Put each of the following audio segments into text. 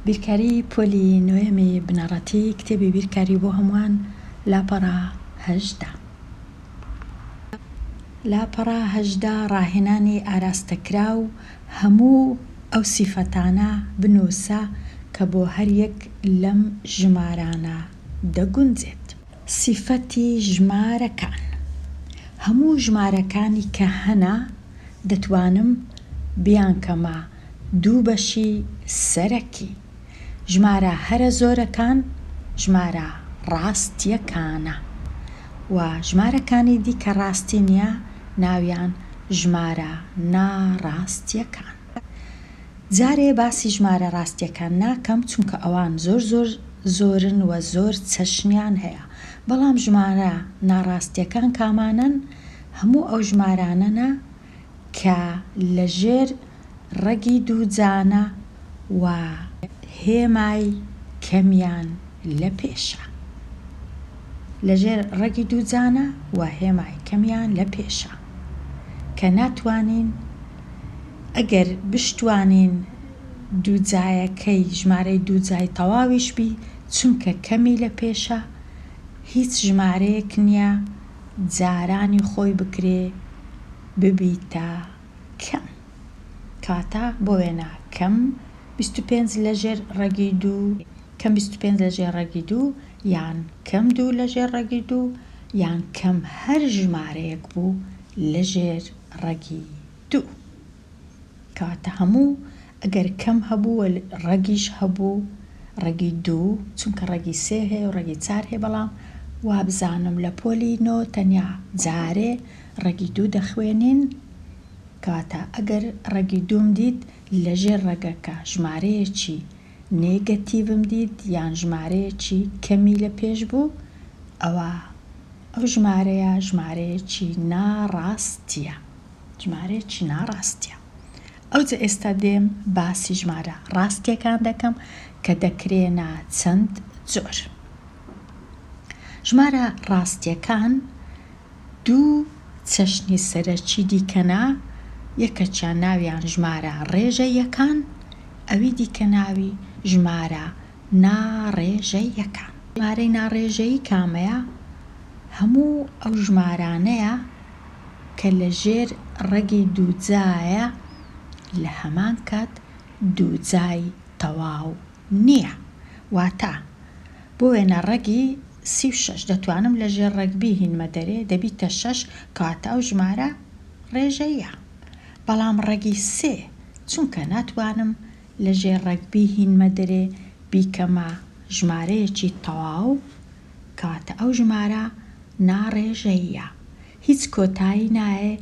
بیرکاری پۆلی نۆیەمی بنەڕەتی کتێبی بیرکاری بۆ هەمووان لاپەڕە 18. لاپەڕە 18 ڕاهێنانی ئاراستەکراو هەموو ئەو سیفەتانە بنووسە کە بۆ هەر یەک لەم ژمارانە دەگونجێت. سیفەتی ژمارەکان، هەموو ژمارەکانی کە هەنە دەتوانم بیانکەمە دوو بەشی سەرەکی، ژمارە هەرە زۆرەکان ژمارە ڕاستییەکانە و ژمارەکانی دی کە ڕاستی نییە ناویان ژمارە ناڕاستییەکان. جارێ باسی ژمارە ڕاستییەکان ناکەم چونکە ئەوان زۆر زۆر زۆرن و زۆر چەشنیان هەیە، بەڵام ژمارە ناڕاستییەکان کامانەن؟ هەموو ئەو ژمارانەنە کە لە ژێر ڕەگی دووجانە و هێمای کەمیان لە پێشە. لە ژێر ڕەگی دووجانە و هێمای کەمیان لە پێشە. کە ناتوانین ئەگەر بشتوانین دووجایەکەی ژمارەی دووجای تەواویش بی چونکە کەمی لە پێشە هیچ ژمارەیەک نیە جارانی خۆی بکرێ ببیتە کەم. کەواتە بۆ وێنە کەم 25 لە ژێر ڕەگی دوو، کەم 25 لە ژێر ڕەگی دوو یان کەم دوو لە ژێر ڕەگی دوو یان کەم هەر ژمارەیەک بوو لە ژێر ڕەگی دوو. کەواتە هەموو ئەگەر کەم هەبوو و ڕەگیش هەبوو ڕەگی دوو چونکە ڕەگی سێ هەیە و ڕەگی چار هەیە بەڵام وابزانم لە پۆلی نۆ تەنیا جارێ ڕەگی دوو دەخوێنین کەواتە ئەگەر ڕەگی دووم دیت لە ژێر ڕەگەکە ژمارەیەکی نێگەتیڤم دیت یان ژمارەیەکی کەمی لە پێش بوو ئەوا ئەو ژمارەیە ژمارەیەکی ناڕاستیە ژمارەیەکی ناڕاستیە ئەوجە ئێستا دێم باسی ژمارە ڕاستیەکان دەکەم کە دەکرێنە چەند جۆر. ژمارە ڕاستیەکان دوو چەشنی سەرەکی دیکەنە، یەکەکیان ناویان ژمارە ڕێژەییەکان، ئەوی دیکە ناوی ژمارە ناڕێژەییەکان. ژمارەی ناڕێژەیی کامەیە؟ هەموو ئەو ژمارانەیە کە لە ژێر ڕەگی دووجایە لە هەمان کات دووجای تەواو نییە. واتە بۆ وێنە ڕەگی 36 دەتوانم لە ژێر ڕەگ بیهینمە دەرێ دەبیتە شەش کەواتە ئەو ژمارە ڕێژەییە. بەڵام ڕەگی سێ چونکە ناتوانم لە ژێر ڕەگ بیهینمە دەرێ بیکەمە ژمارەیەکی تەواو کەواتە ئەو ژمارە ناڕێژەییە هیچ کۆتایی نایێ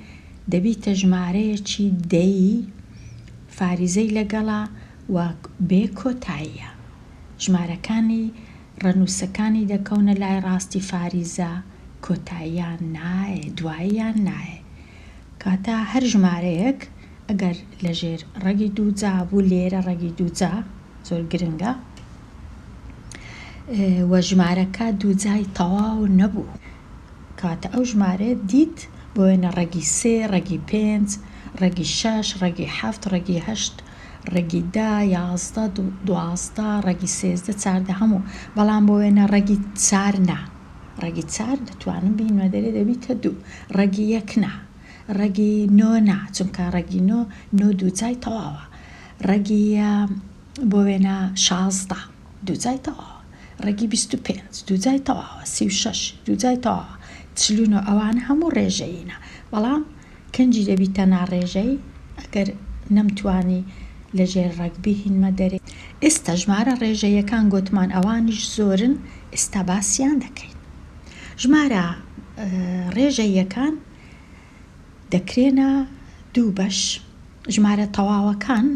دەبیتە ژمارەیەکی دەیی فاریزەی لەگەڵە و بێ کۆتاییە. ژمارەکانی ڕەنووسەکانی دەکەونە لای ڕاستی فاریزە کۆتاییان نایێ دواییان نایێ. کەواتە هەر ژمارەیەک ئەگەر لەژێر ڕەگی دووجا بوو لێرە ڕەگی دووجا زۆر گرنگە و ژمارەکە دووجای تەواو نەبوو کەواتە ئەو ژمارەیە دیت بۆ وێنە ڕەگی سێ، ڕەگی پێنج، ڕەگی شەش، ڕەگی حەفت، ڕەگی هەشت، ڕەگی 10، 11، 12، ڕەگی 13، 14 هەموو بەڵام بۆ وێنە ڕەگی چار نا ڕەگی چار دەتوانم بینمە دەرێ دەبیتە دوو ڕەگی یەک نا ڕەگی نۆ نا چونکە ڕەگی نۆ نۆ دووجای تەواوە ڕەگی بۆ وێنە 16 دووجای تەواوە ڕەگی 25 دووجای تەواوە 36 دووجای تەواوە 49 ئەوانە هەموو ڕێژەیینە بەڵام کەنجی دەبیتە ناڕێژەی ئەگەر نەمتوانی لە ژێر ڕەگ بیهینمە دەرێ. ئێستا ژمارە ڕێژەیەکان گۆتمان ئەوانیش زۆرن ئێستا باسیان دەکەین. ژمارە ڕێژەییەکان دەکرێنە دوو بەش، ژمارە تەواوەکان،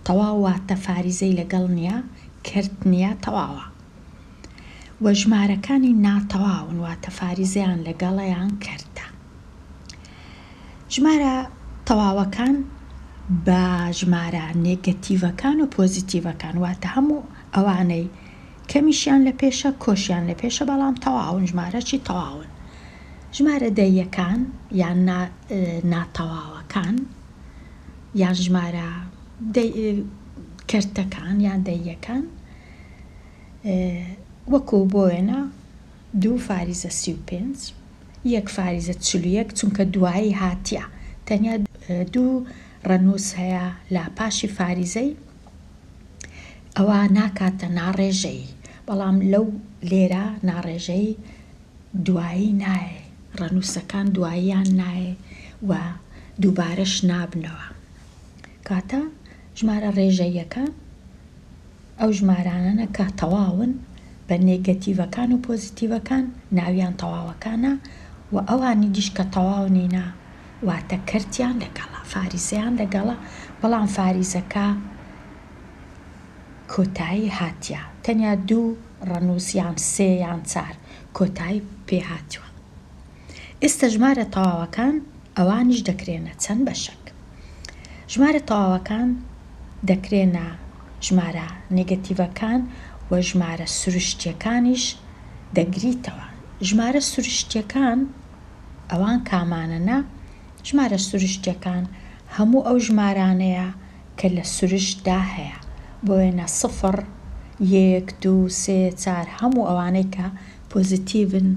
تەواو واتە فاریزەی لەگەڵ نییە، کەرت نییە، تەواوە. و ژمارەکانی ناتەواون واتە فاریزەیان لەگەڵە یان کەرتە. ژمارە تەواوەکان بە ژمارە نێگەتیڤەکان و پۆزیتیڤەکان واتە هەموو ئەوانەی کەمیشیان لە پێشە کۆشیان لە پێشە بەڵام تەواون ژمارەکی تەواون. ژمارە دەییەکان یان ناتەواوەکان یان ژمارە دەی. کەرتەکان یان دەییەکان وەکو بۆ وێنە دوو فاریزە 35، یەک فاریزە 41 چونکە دوایی هاتیە تەنیا دوو ڕەنووس هەیە لە پاشی فاریزەی ئەوە ناکاتە ناڕێژەیی بەڵام لەو لێرە ناڕێژەیی دوایی نایێ ڕەنووسەکان دواییان نایێ و دووبارەش نابنەوە کاتە ژمارە ڕێژەییەکان ئەو ژمارانەنە کە تەواون بە نێگەتیڤەکان و پۆزیتیڤەکان ناویان تەواوەکانە و ئەوانی دیش کە تەواو نینە واتە کەرتیان لەگەڵە فاریزەیان لەگەڵە بەڵام فاریزەکە کۆتایی هاتیە تەنیا دوو ڕەنووس یان سێ یان چار کۆتایی پێ هاتووە. ئێستە ژمارە تەواوەکان ئەوانیش دەکرێنە چەند بەشەک. ژمارە تەواوەکان دەکرێنە ژمارە نێگەتیڤەکان و ژمارە سروشتیەکانیش دەگریتەوە. ژمارە سروشتیەکان ئەوان کامانەنە؟ ژمارە سروشتیەکان هەموو ئەو ژمارانەیە کە لە سروشتدا هەیە. بۆ وێنە سفڕ، یەک، دوو، سێ، چار هەموو ئەوانەی کە پۆزیتیڤن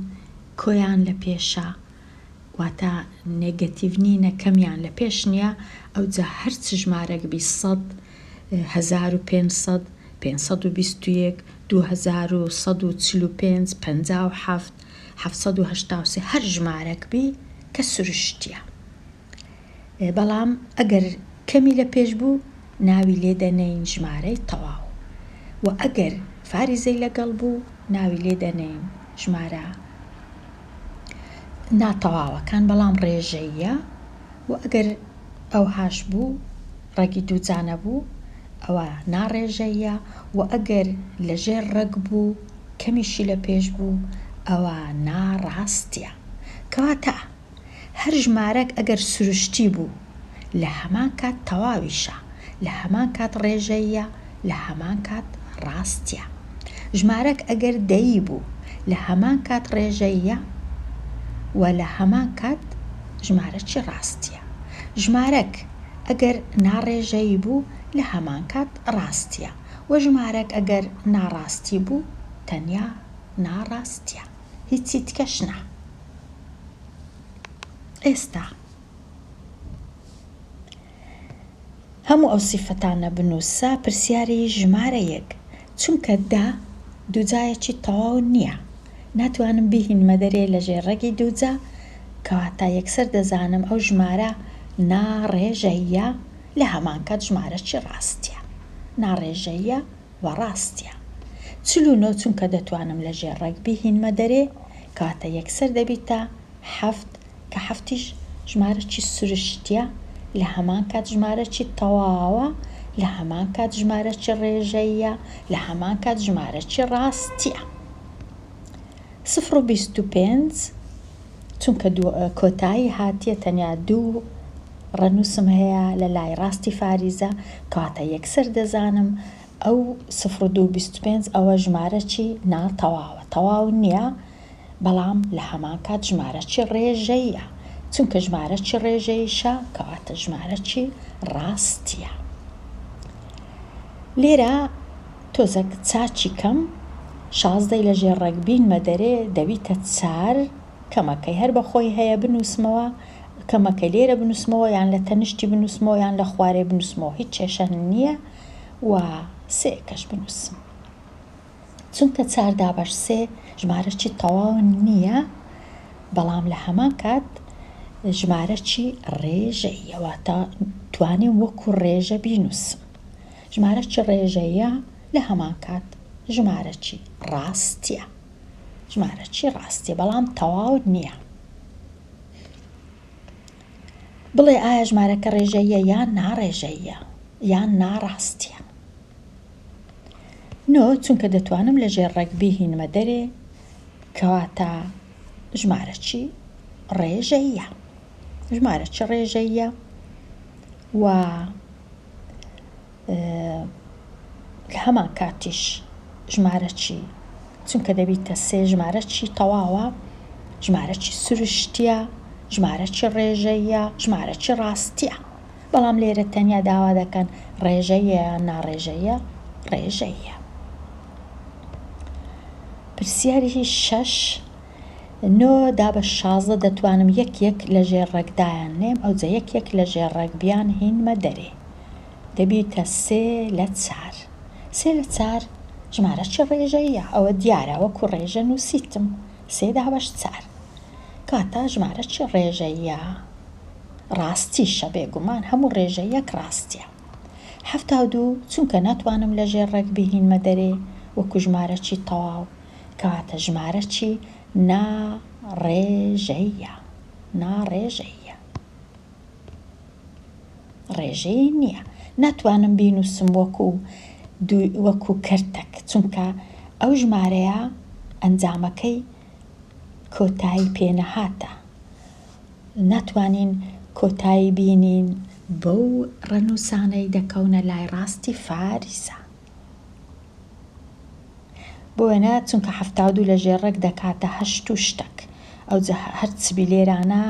کۆیان لە پێشە واتە نێگەتیڤ نینە کەمیان لە پێش نیە ئەوجا هەرچ ژمارەک بی سەد، 1500، 521، 2145، 57، 783 هەر ژمارەک بی کە سروشتیە. بەڵام ئەگەر کەمی لە پێش بوو ناوی لێ دەنێین ژمارەی تەواو و ئەگەر فاریزەی لەگەڵ بوو ناوی لێ دەنێین ژمارە ناتەواوەکان بەڵام ڕێژەییە و ئەگەر ئەوهاش بوو ڕەگی دووجانە بوو ئەوە ناڕێژەییە و ئەگەر لە ژێر ڕەگ بوو کەمیشی لە پێش بوو ئەوە ناڕاستیە کەواتە هەر ژمارەک ئەگەر سروشتی بوو لە هەمان کات تەواویشە، لە هەمان کات ڕێژەییە، لە هەمان کات ڕاستیە. ژمارەک ئەگەر دەیی بوو لە هەمان کات ڕێژەییە و لە هەمان کات ژمارەکی ڕاستیە. ژمارەک ئەگەر ناڕێژەیی بوو لە هەمان کات ڕاستیە و ژمارەک ئەگەر ناڕاستی بوو تەنیا ناڕاستیە هیچی تکەش نا. ئێستا هەموو ئەو سیفەتانە بنووسە پرسیاری ژمارە یەک چونکە دە دووجایەکی تەواو نییە ناتوانم بیهینمە دەرێ لە ژێر ڕەگی دووجا کەواتە یەکسەر دەزانم ئەو ژمارە ناڕێژەییە لە هەمان کات ژمارەکی ڕاستیە ناڕێژەییە و ڕاستیە 49 چونکە دەتوانم لە ژێر ڕەگ بیهینمە دەرێ کەواتە یەکسەر دەبیتە حەفت کە حەفتیش ژمارەکی سروشتیە لە هەمان کات ژمارەکی تەواوە لە هەمان کات ژمارەکی ڕێژەییە لە هەمان کات ژمارەکی ڕاستیە. سفر و 25 چونکە کۆتایی هاتیە تەنیا دوو ڕەنووسم هەیە لە لای ڕاستی فاریزە کەواتە یەکسەر دەزانم ئەو سفر و دوو 25 ئەوە ژمارەکی ناتەواوە تەواو نییە بەڵام لە هەمان کات ژمارەکی ڕێژەییە چونکە ژمارەکی ڕێژەییشە کەواتە ژمارەکی ڕاستیە. لێرە تۆزەک چاکی کەم شازدەی لە ژێر ڕەگ بینمە دەرێ دەبیتە چار کەمەکەی هەر بە خۆی هەیە بنووسمەوە کەمەکەی لێرە بنووسمەوە یان لە تەنیشتی بنووسمەوە یان لە خوارێ بنووسمەوە هیچ کێشە نییە و سێکەش بنووسم. چونکە چار دابەش سێ ژمارەکی تەواو نییە، بەڵام لە هەمان کات ژمارەکی ڕێژەییە، واتە توانیم وەکو ڕێژە بینووسم. ژمارەکی ڕێژەیە لە هەمان کات ژمارەکی ڕاستیە. ژمارەکی ڕاستیە بەڵام تەواو نییە. بڵێ ئایا ژمارەکە ڕێژەییە یان ناڕێژەییە یان ناڕاستیە؟ نۆ، چونکە دەتوانم لە ژێر ڕەگ بیهینمە دەرێ، کەواتە ژمارە چی ڕێژەییە. ژمارە چی ڕێژەییە و لە هەمان کاتیش ژمارە چی چونکە دەبیتە سێ ژمارە چی تەواوە ژمارە چی سروشتیە ژمارە چی ڕێژەییە ژمارە چی ڕاستیە. بەڵام لێرە تەنیا داوا دەکەن ڕێژەییە یان ناڕێژەییە؟ ڕێژەییە. پرسیاری شەش، نۆ دابەش 16 دەتوانم یەک یەک لە ژێر ڕەگ دایان نێم ئەوجە یەک یەک لە ژێر ڕەگ بیان هینمە دەرێ دەبیتە سێ لە چار. سێ لە چار ژمارە چ ڕێژەییە؟ ئەوە دیارە وەکو ڕێژە نووسیتم سێ دابەش چار کاتە ژمارە چ ڕێژەییە؟ ڕاستیشە بێگومان هەموو ڕێژەیەک ڕاستیە. 72 چونکە ناتوانم لە ژێر ڕەگ بیهینمە دەرێ وەکو ژمارە چی تەواو کەواتە ژمارە چی نا ڕێژەییە ناڕێژەییە. ڕێژەیی نییە ناتوانم بینوسم وەکو وەکو کەرتەک چونکە ئەو ژمارەیە ئەنجامەکەی کۆتایی پێنەهاتە ناتوانین کۆتایی بینین بەو ڕەنووسانەی دەکەونە لای ڕاستی فاریسە. بۆ وێنە چونکە 72 لە ژێر ڕەگ دەکاتە هەشت و شتەک ئەوجا هەرچ بی لێرانە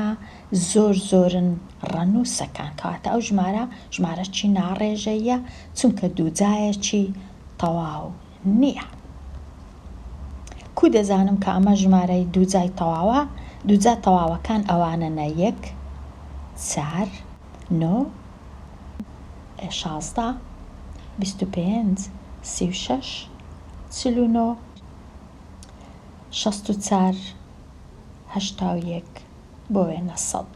زۆر زۆرن ڕەنووسەکان کەواتە ئەو ژمارە ژمارەکی ناڕێژەییە چونکە دووجایەکی تەواو نییە. کو دەزانم کە ئەمە ژمارەی دووجای تەواوە؟ دووجا تەواوەکان ئەوانەنە یەک، چار، نۆ، 16، 25، 36، 49، 64، 81، بۆ وێنە سەد.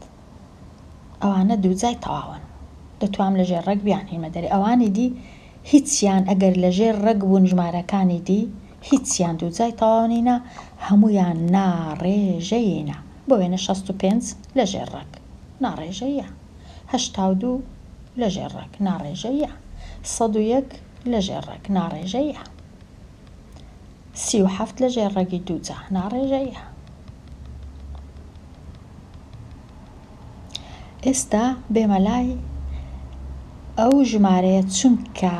ئەوانە دووجای تەواون دەتوام لە ژێر ڕەگ بیانهینمە دەرێ ئەوانی دی هیچیان ئەگەر لە ژێر ڕەگ بوون ژمارەکانی دی هیچیان دووجای تەواو نینە هەموویان ناڕێژەیینە بۆ وێنە 65 لە ژێر ڕەگ ناڕێژەییە 82 لە ژێر ڕەگ ناڕێژەییە 101 لە ژێر ڕەگ ناڕێژەییە 37 لە ژێر ڕەگی دووجا ناڕێژەییە. ئێستا بێمە لای ئەو ژمارەیە چونکە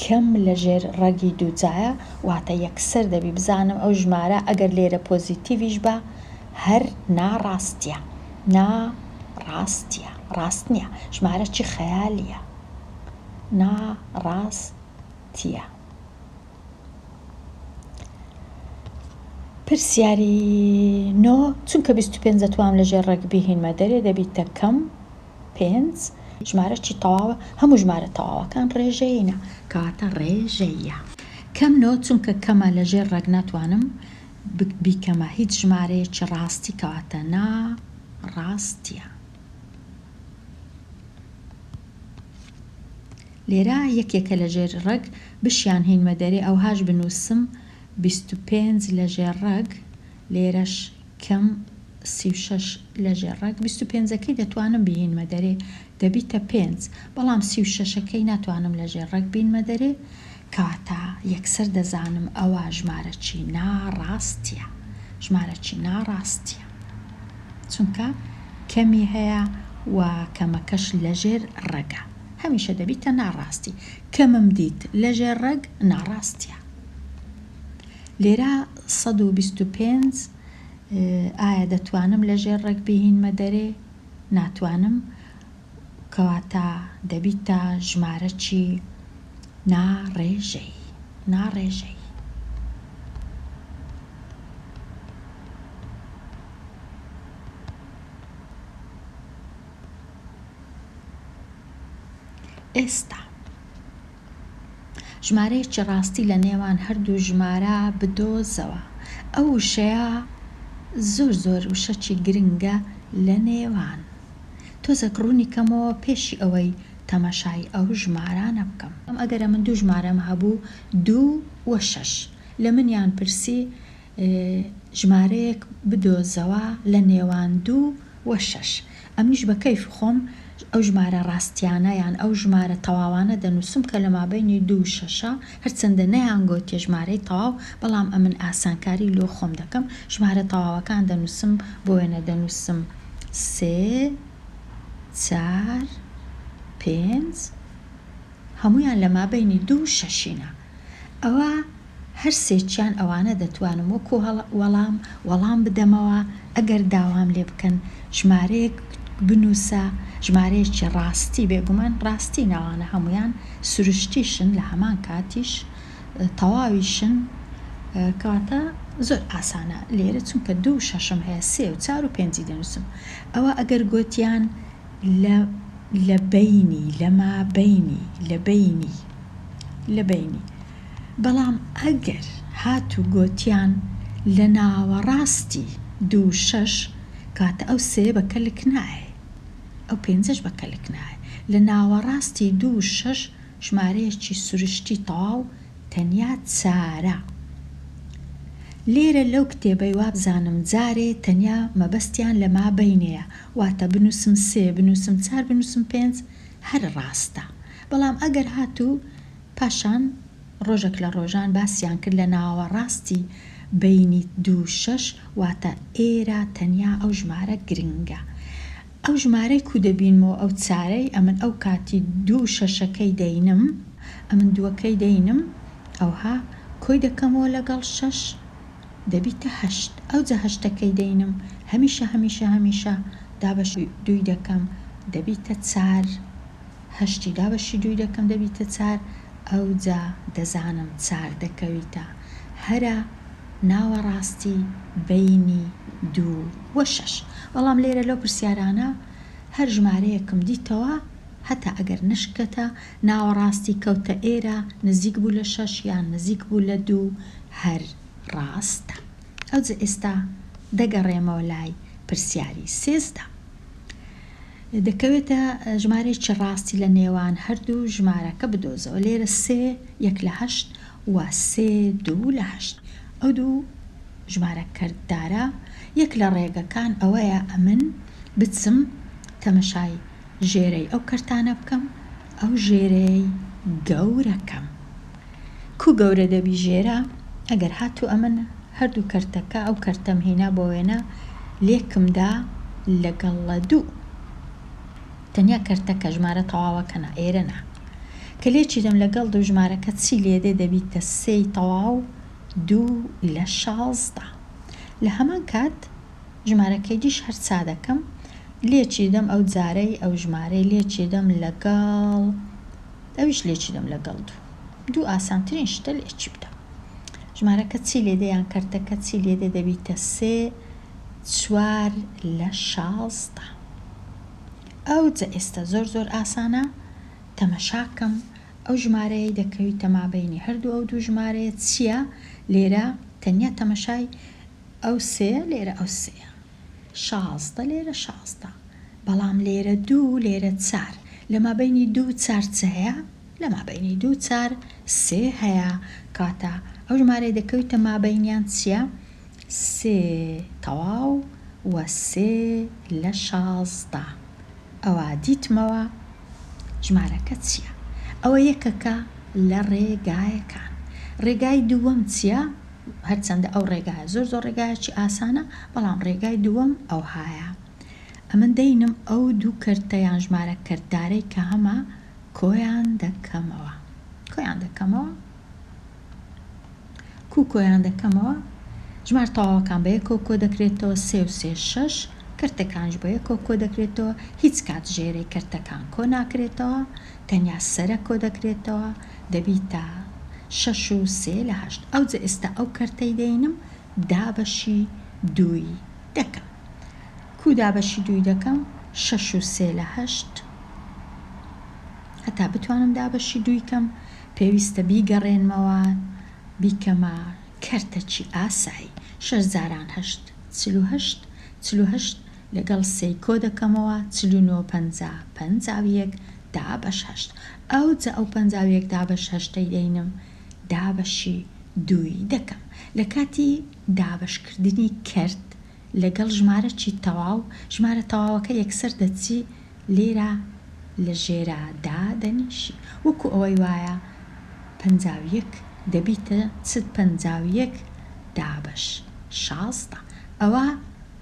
کەم لە ژێر ڕەگی دووجایە واتە یەکسەر دەبی بزانم ئەو ژمارە ئەگەر لێرە پۆزیتیڤیش بە هەر ناڕاستیە نا ڕاستیە ڕاست نییە ژمارە چی خەیالیە نا ڕاستیە. پرسیاری نۆ، چونکە 25 دەتوانم لە ژێر ڕەگ بیهینمە دەرێ دەبیتە کەم پێنج ژمارە چی تەواوە هەموو ژمارە تەواوەکان ڕێژەیینە کەواتە ڕێژەییە. کەم نۆ چونکە کەمە لە ژێر ڕەگ ناتوانم بیکەمە هیچ ژمارەیەکی ڕاستی کەواتە نا ڕاستیە. لێرە یەکێکە لە ژێر ڕەگ بشیان هینمە دەرێ ئەوهاش بنوسم 25 لە ژێر ڕەگ لێرەش کەم 36 لە ژێر ڕەگ 25 ەکەی دەتوانم بیهینمە دەرێ دەبیتە پێنج بەڵام 36 ەکەی ناتوانم لە ژێر ڕەگ بینمە دەرێ کەواتە یەکسەر دەزانم ئەوە ژمارەکی ناڕاستیە ژمارەکی ناڕاستیە چونکە کەمی هەیە و کەمەکەش لەژێر ڕەگە هەمیشە دەبیتە ناڕاستی کەمم دیت لەژێر ڕەگ ناڕاستیە لێرە 125 ئایا دەتوانم لەژێر ڕەگ بیهینمە دەرێ ناتوانم کەواتە دەبیتە ژمارەکی ناڕێژەیی ناڕێژەیی. ئێستا ژمارەیەکی ڕاستی لە نێوان هەردوو ژمارە بدۆزەوە. ئەو وشەیە زۆر زۆر وشەکی گرنگە لە نێوان. تۆزەک ڕوونی کەمەوە پێشی ئەوەی تەماشای ئەو ژمارانە بکەم. ئەگەر ئەمن دوو ژمارەم هەبوو دوو و شەش لە منیان پرسی ژمارەیەک بدۆزەوە لە نێوان دوو و شەش ئەمنیش بە کەیفی خۆم ئەو ژمارە ڕاستیانە یان ئەو ژمارە تەواوانە دەنووسم کە لە مابەینی دوو و شەشە هەرچەندە نەیانگۆتیە ژمارەی تەواو بەڵام ئەمن ئاسانکاری لۆ خۆم دەکەم ژمارە تەواوەکان دەنووسم بۆ وێنە دەنووسم سێ چار پێنج هەموویان لە مابەینی دوو و شەشینە ئەوە هەر سێکیان ئەوانە دەتوانم وەکو وەڵام وەڵام بدەمەوە ئەگەر داوام لێ بکەن ژمارەیەک. بنووسە، ژمارەیەکی ڕاستی، بێگومان ڕاستی ناوانە هەموویان سروشتیشن لە هەمان کاتیش تەواویشن، کەواتە زۆر ئاسانە لێرە چونکە دوو شەشم هەیە سێ و چار و پێنجی دەنووسم ئەوە ئەگەر گۆتیان لە لە بەینی لە مابەینی لە بەینی لە بەینی بەڵام ئەگەر هاتوو گۆتیان لە ناوەڕاستی دوو شەش کەواتە ئەو سێیە بە کەلک نایێ ئەو پێنجەش بە کەلک نایێ لە ناوەڕاستی دوو شەش ژمارەیەکی سروشتی تەواو تەنیا چارە. لێرە لەو کتێبەی وابزانم جارێ تەنیا مەبەستیان لە مابەینەیە واتە بنووسم سێ بنووسم چار بنووسم پێنج هەر ڕاستە بەڵام ئەگەر هاتوو پاشان ڕۆژەک لە ڕۆژان باسیان کرد لە ناوەڕاستی بەینی دوو شەش واتە ئێرە تەنیا ئەو ژمارە گرنگە ئەو ژمارەی کو دەبینمەوە ئەو چارەی ئەمن ئەو کاتی دوو شەشەکەی دەینم ئەمن دووەکەی دەینم ئەوها کۆی دەکەمەوە لەگەڵ شەش دەبیتە هەشت ئەوجا هەشتەکەی دەینم هەمیشە هەمیشە هەمیشە دابەشی دووی دەکەم دەبیتە چار هەشتی دابەشی دووی دەکەم دەبیتە چار ئەوجا دەزانم چار دەکەویتە هەرە ناوەڕاستی بەینی دوو و شەش بەڵام لێرە لەو پرسیارانە هەر ژمارەیەکم دیتەوە هەتا ئەگەر نشکەتە ناوەڕاستی کەوتە ئێرە نزیک بوو لە شەش یان نزیک بوو لە دوو هەر ڕاستە ئەوجە ئێستا دەگەڕێمەوە لای پرسیاری 13. دەکەوێتە ژمارەیەکی ڕاستی لە نێوان هەردوو ژمارەکە بدۆزەوە لێرە سێ یەک لە هەشت و سێ دوو لە هەشت ئەو دوو ژمارە کەرتدارە یەک لە ڕێگەکان ئەوەیە ئەمن بچم تەمەشای ژێرەی ئەو کەرتانە بکەم ئەو ژێرەی گەورەکەم کو گەورە دەبی ژێرە ئەگەر هاتوو ئەمن هەردوو کەرتەکە ئەو کەرتەم هینا بۆ وێنە لێکم دا لەگەڵ لە دوو تەنیا کەرتەکە ژمارە تەواوەکە نا ئێرە نا کە لێکی دەم لەگەڵ دوو ژمارەکە چی لێدێ دەبیتە سێی تەواو دوو لە 16 لە هەمان کات ژمارەکەی دیش هەر چا دەکەم لێکی دەم ئەو جارەی ئەو ژمارەی لێکی دەم لەگەڵ ئەویش لێکی دەم لەگەڵ دوو دوو ئاسانترین شتە لێکی بدە ژمارەکە چی لێدێ یان کەرتەکە چی لێدێ دەبیتە سێ چوار لە 16 ئەوجە ئێستا زۆر زۆر ئاسانە تەمەشاکەم ئەو ژمارەیەی دەکەویتە مابەینی هەردوو ئەو دوو ژمارەیە چییە لێرە تەنیا تەمەشای ئەو سێیە لێرە ئەو سێیە 16 لێرە 16 بەڵام لێرە دوو لێرە چار لە مابەینی دوو چار چ هەیە لە مابەینی دوو چار سێ هەیە کەواتە ئەو ژمارەی دەکەویتە مابەینیان چییە سێ تەواو و سێ لە 16 ئەوە دیتمەوە ژمارەکە چییە ئەوە یەکەکە لە ڕێگایەکان ڕێگای دووەم چییە هەرچەندە ئەو ڕێگایە زۆر زۆر ڕێگایەکی ئاسانە بەڵام ڕێگای دووەم ئەوهایە ئەمن دەینم ئەو دوو کەرتە یان ژمارە کەرتدارەی کە هەمە کۆیان دەکەمەوە کۆیان دەکەمەوە کو کۆیان دەکەمەوە ژمار تەواوەکان بە یەکەوە کۆ دەکرێتەوە سێ و سێ شەش کەرتەکانیش بە یەکەوە کۆ دەکرێتەوە هیچ کات ژێرەی کەرتەکان کۆ ناکرێتەوە تەنیا سەرە کۆ دەکرێتەوە دەبیتە شەش و سێ لە هەشت ئەوجە ئێستا ئەو کەرتەی دەینم دابەشی دووی دەکەم کو دابەشی دووی دەکەم شەش و سێ لە هەشت هەتا بتوانم دابەشی دووی کەم پێویستە بیگەڕێنمەوە بیکەمە کەرتەکی ئاسایی شەش جاران هەشت 48 48 لەگەڵ سێی کۆ دەکەمەوە 49 پەنجا 51 دابەش هەشت ئەوجە ئەو 51 دابەش هەشتەی دەینم دابەشی دووی دەکەم لە کاتی دابەشکردنی کەرت لەگەڵ ژمارەکی تەواو ژمارە تەواوەکە یەکسەر دەچی لێرە لە ژێرا دادەنیشی وەکو ئەوەی وایە 51 دەبیتە چ 51 دابەش 16 ئەوە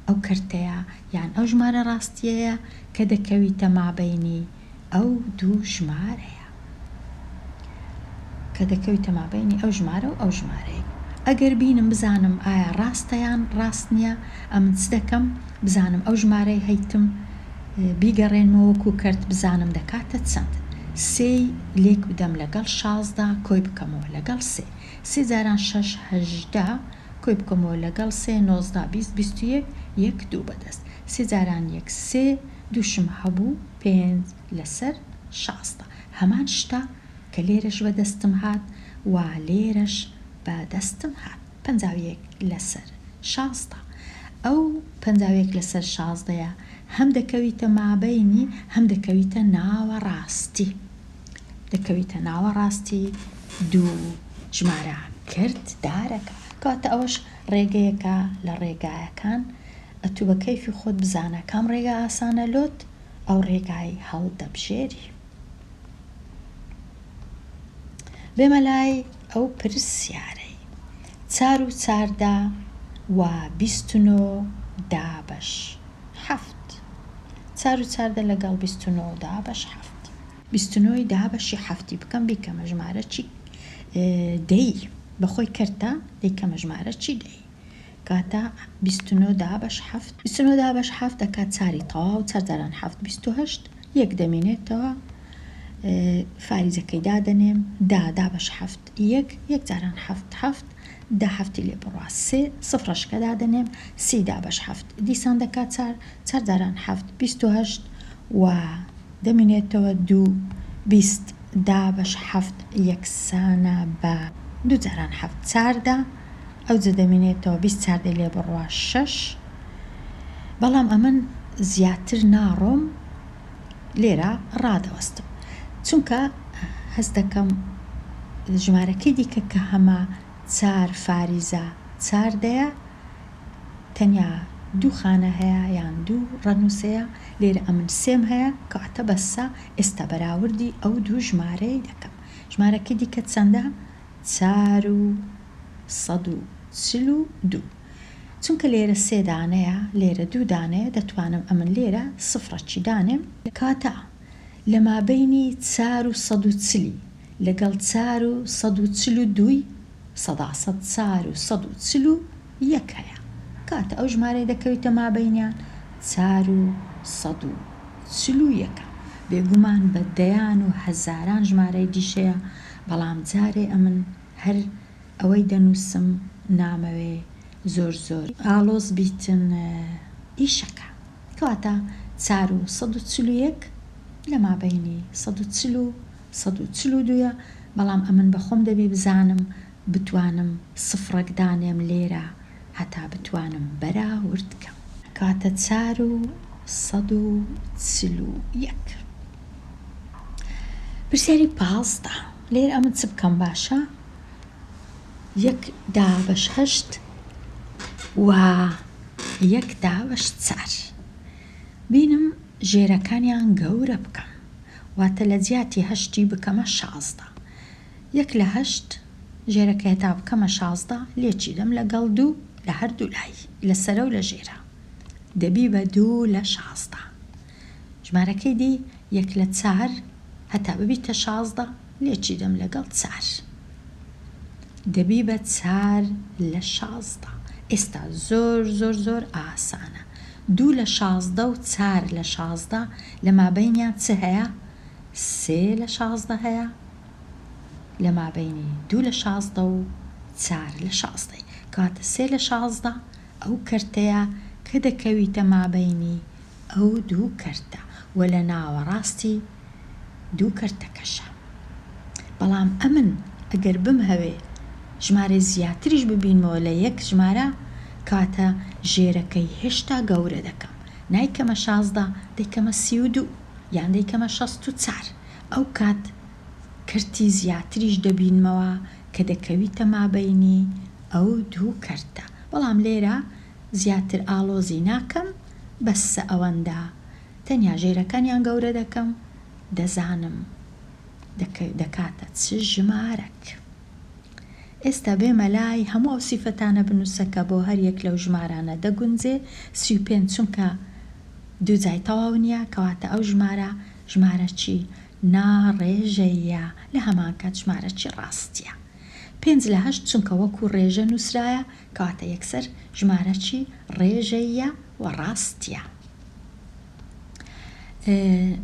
ئەو کەرتەیە یان ئەو ژمارە ڕاستیەیە کە دەکەویتە مابەینی ئەو دوو ژمارەیە کە دەکەویتە مابەینی ئەو ژمارە و ئەو ژمارەیە ئەگەر بینم بزانم ئایا ڕاستە یان ڕاست نییە ئەمن چ دەکەم بزانم ئەو ژمارەی هەیتم. بیگەڕێنمەوە وەکو کەرت بزانم دەکاتە چەند. سێی لێک بدەم لەگەڵ 16 کۆی بکەمەوە لەگەڵ سێ. سێ جاران شەش 18 کۆی بکەمەوە لەگەڵ سێ 19 20 21 یەک دوو بەدەست. سێ جاران یەک سێ دووشم هەبوو پێنج لەسەر 16. هەمان شتە کە لێرەش بەدەستم هات و لێرەش بەدەستم هات. 51 لەسەر 16. ئەو 51 لەسەر شازدەیە هەم دەکەویتە مابەینی هەم دەکەویتە ناوەڕاستی. دەکەویتە ناوەڕاستی دوو ژمارە کرد دارەکە. کەواتە ئەوەش ڕێگەیەکە لە ڕێگایەکان ئەتوو بە کەیفی خۆت بزانە کام ڕێگا ئاسانە لۆت ئەو ڕێگای هەڵدەبژێری. بێمە لای ئەو پرسیارەی چار و چاردە و 29 دابەش حەفت. چار و چاردە لەگەڵ 29 دابەش حەفت. 29 ی دابەشی حەفتی بکەم بیکەمە ژمارە چی دەی بەخۆی کەرتە دەیکەمە ژمارە چی دەی. کاتە 29 دابەش حەفت. 29 دابەش حەفت دەکات چاری تەواو چار جاران حەفت 28 یەک دەمینێتەوە فاریزەکەی دادەنێم دا دابەش حەفت یەک یەک جاران حەفت حەفت دە حەفتی لێ بڕوا سێ سفرەشکە دادەنێم سی دابەش حەفت دیسان دەکات چار چار جاران حەفت 28 و دەمینێتەوە دوو 20 دابەش حەفت یەکسانە بە دوو جاران حەفت چاردە ئەوجە دەمینێتەوە 20 چاردەی لێ بڕوا شەش بەڵام ئەمن زیاتر ناڕۆم لێرە ڕادەوەستم چونکە هەست دەکەم ژمارەکەی دیکە کە هەمە چار فاریزە چاردەیە تەنیا دوو خانە هەیە یان دوو ڕەنووسەیە لێرە ئەمن سێم هەیە کەواتە بەسە ئێستا بەراوردی ئەو دوو ژمارەی دەکەم. ژمارەکەی دیکە چەندە؟ 442. چونکە لێرە سێ دانەیە لێرە دوو دانەیە دەتوانم ئەمن لێرە سفرەکی دانێم. کاتە لە مابەینی چار و سەد و چلی لەگەڵ چار و سەد و چل و دووی سەدا سەد 441 هەیە. کاتە ئەو ژمارەی دەکەویتە مابەینیان 441ە. بێگومان بە دەیان و هەزاران ژمارەی دیشەیە بەڵام جارێ ئەمن هەر ئەوەی دەنووسم نامەوێ زۆر زۆر ئاڵۆز بیتن ئیشەکە. کەواتە 441 لە مابەینی 140 و 142ە بەڵام ئەمن بە خۆم دەبی بزانم بتوانم سفرەک دانێم لێرە هەتا بتوانم بەراورد کەم. کاتە 441. پرسیاری 15 لێرە ئەمن چ بکەم باشە؟ یەک دابەش هەشت و یەک دابەش چار بینم ژێرەکانیان گەورە بکەم واتە لە جیاتی هەشتی بکەمە 16 یەک لە هەشت ژێرەکە هەتا بکەمە 16 لێکی دەم لەگەڵ دوو لە هەردوو لای لە سەرە و لە ژێرە دەبی بە دوو لە 16 ژمارەکەی دی یەک لە چار هەتا ببیتە 16 لێکی دەم لەگەڵ چار دەبی بە چار لە 16 ئێستا زۆر زۆر زۆر ئاسانە. دوو لە 16 و چار لە 16 لە مابەینیان چ هەیە؟ سێ لە 16 هەیە لە مابەینی دوو لە 16 و چار لە شازدەی. کەواتە سێ لە 16 ئەو کەرتەیە کە دەکەویتە مابەینی ئەو دوو کەرتە و لە ناوەڕاستی دوو کەرتەکەشە. بەڵام ئەمن ئەگەر بمهەوێ ژمارەی زیاتریش ببینمەوە لە یەک ژمارە کاتە ژێرەکەی هێشتا گەورە دەکەم. نایکەمە 16 دەیکەمە 32 یان دەیکەمە 64 ئەو کات کەرتی زیاتریش دەبینمەوە کە دەکەویتە مابەینی ئەو دوو کەرتە. بەڵام لێرە زیاتر ئاڵۆزی ناکەم بەسە ئەوەندە تەنیا ژێرەکانیان گەورە دەکەم دەزانم دەکاتە چ ژمارەک. ئێستا بێمە لای هەموو ئەو سیفەتانە بنووسە کە بۆ هەر یەک لەو ژمارانە دەگونجێ 35 چونکە دوو جای تەواو نییە کەواتە ئەو ژمارە ژمارە چی ناڕێژەیە لە هەمان کات ژمارە چی ڕاستیە. پێنج لە هەشت چونکە وەکو ڕێژە نووسرایە کەواتە یەکسەر ژمارە چی ڕێژەیە و ڕاستیە.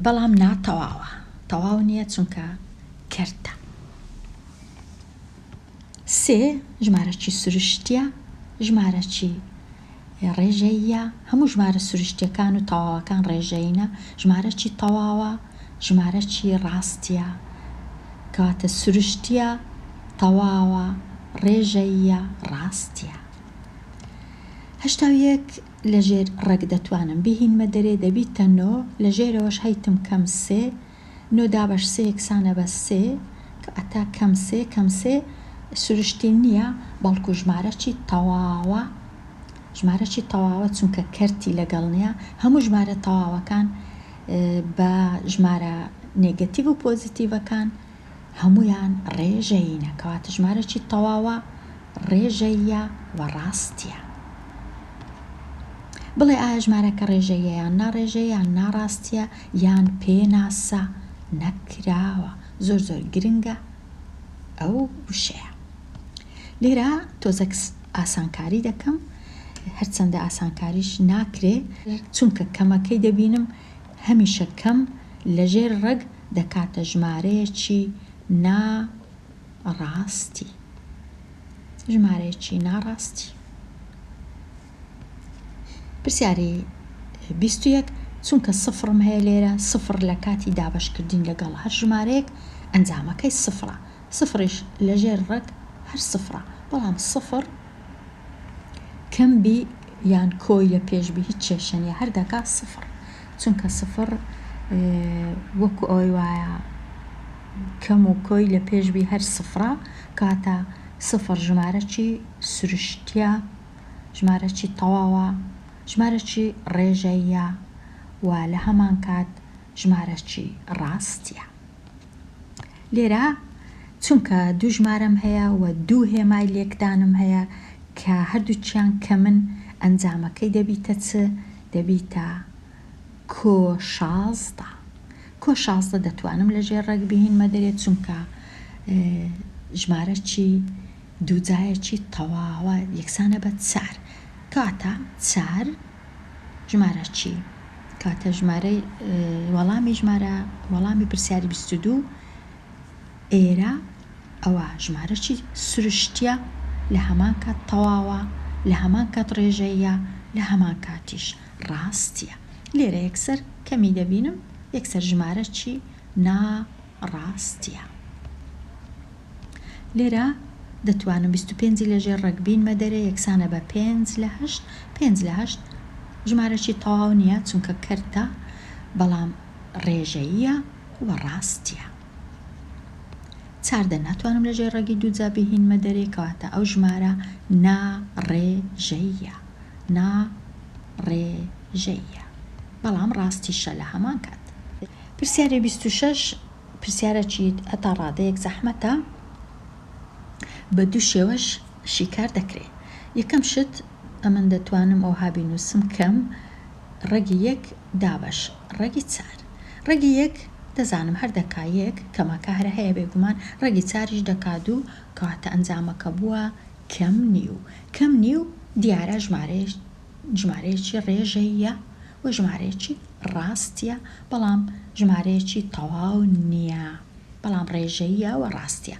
بەڵام ناتەواوە، تەواو نییە چونکە کەرتە. سێ ژمارەکی سروشتییە، ژمارەکی ڕێژەییە، هەموو ژمارە سروشتییەکان و تەواوەکان ڕێژەیینە، ژمارەکی تەواوە، ژمارەکی ڕاستییە، کەواتە سروشتییە، تەواوە، ڕێژەییە، ڕاستییە. 81 لە ژێر ڕەگ دەتوانم بیهینمە دەرێ دەبیتە نۆ، لە ژێرەوەش هەیتم کەم سێ، نۆ دابەش سێ یەکسانە بە سێ، کەواتە کەم سێ کەم سێ سروشتی نییە بەڵکو ژمارەکی تەواوە، ژمارەکی تەواوە چونکە کەرتی لەگەڵ نییە، هەموو ژمارە تەواوەکان بە ژمارە نێگەتیڤ و پۆزیتیڤەکان هەموویان ڕێژەیینە، کەواتە ژمارەکی تەواوە ڕێژەییە و ڕاستیە. بڵێ ئایا ژمارەکە ڕێژەییە یان ناڕێژەیە یان ناڕاستیە یان پێناسە نەکراوە؟ زۆر زۆر گرنگە ئەو وشەیە. لێرە تۆزەک ئاسانکاری دەکەم، هەرچەندە ئاسانکاریش ناکرێ، چونکە کەمەکەی دەبینم هەمیشە کەم لەژێر ڕەگ دەکاتە ژمارەیەکی نا ڕاستی ژمارەیەکی ناڕاستی. پرسیاری 21 چونکە سفرم هەیە لێرە سفر لە کاتی دابەشکردنی لەگەڵ هەر ژمارەیەک ئەنجامەکەی سفرە سفریش لەژێر ڕەگ هەر سفرە بەڵام سفر کەم بی یان کۆی لە پێش بی هیچ کێشە نیە هەر دەکا سفر چونکە سفر وەکو ئەوەی وایە کەم و کۆی لە پێش بی هەر سفرە کاتە سفر ژمارەکی سروشتیە ژمارەکی تەواوە ژمارەکی ڕێژەییە و لە هەمان کات ژمارەکی ڕاستیە. لێرە چونکە دوو ژمارەم هەیە و دوو هێمای لێکدانم هەیە کە هەردووکیان کەمن ئەنجامەکەی دەبیتە چ؟ دەبیتە کۆ 16. کۆ 16 دەتوانم لە ژێر ڕەگ بهینمە دەرێ چونکە ژمارەکی دووجایەکی تەواوە یەکسانە بە چار کەواتە چار ژمارە چی؟ کاتە ژمارەی وەڵامی ژمارە وەڵامی پرسیاری 22 ئێرە ئەوە ژمارە چی سروشتیە لە هەمان کات تەواوە لە هەمان کات ڕێژەیە لە هەمان کاتیش ڕاستیە لێرە یەکسەر کەمی دەبینم یەکسەر ژمارە چی نا ڕاستیە. لێرە دەتوانم 25 ی لە ژێر ڕەگ بینمە دەرێ یەکسانە بە پێنج لە هەشت، پێنج لە هەشت ژمارەکی تەواو نییە چونکە کەرتە بەڵام ڕێژەییە و ڕاستیە. چاردە ناتوانم لە ژێر ڕەگی دووجا بهینمە دەرێ کەواتە ئەو ژمارە نا ڕێژەییە نا ڕێژەییە بەڵام ڕاستیشە لە هەمان کات. پرسیاری 26 پرسیارەکی هەتا ڕادەیەک زەحمەتە بە دوو شێوەش شیکار دەکرێ یەکەم شت ئەمن دەتوانم ئەوها بینوسم کەم ڕەگی یەک دابەش ڕەگی چار ڕەگی یەک دەزانم هەر دەکا یەک کەمەکە هەر هەیە بێگومان ڕەگی چاریش دەکا دوو کەواتە ئەنجامەکە بووە کەم نیو کەم نیو دیارە ژمارەیەک ژمارەیەکی ڕێژەییە و ژمارەیەکی ڕاستیە بەڵام ژمارەیەکی تەواو نییە بەڵام ڕێژەییە و ڕاستیە.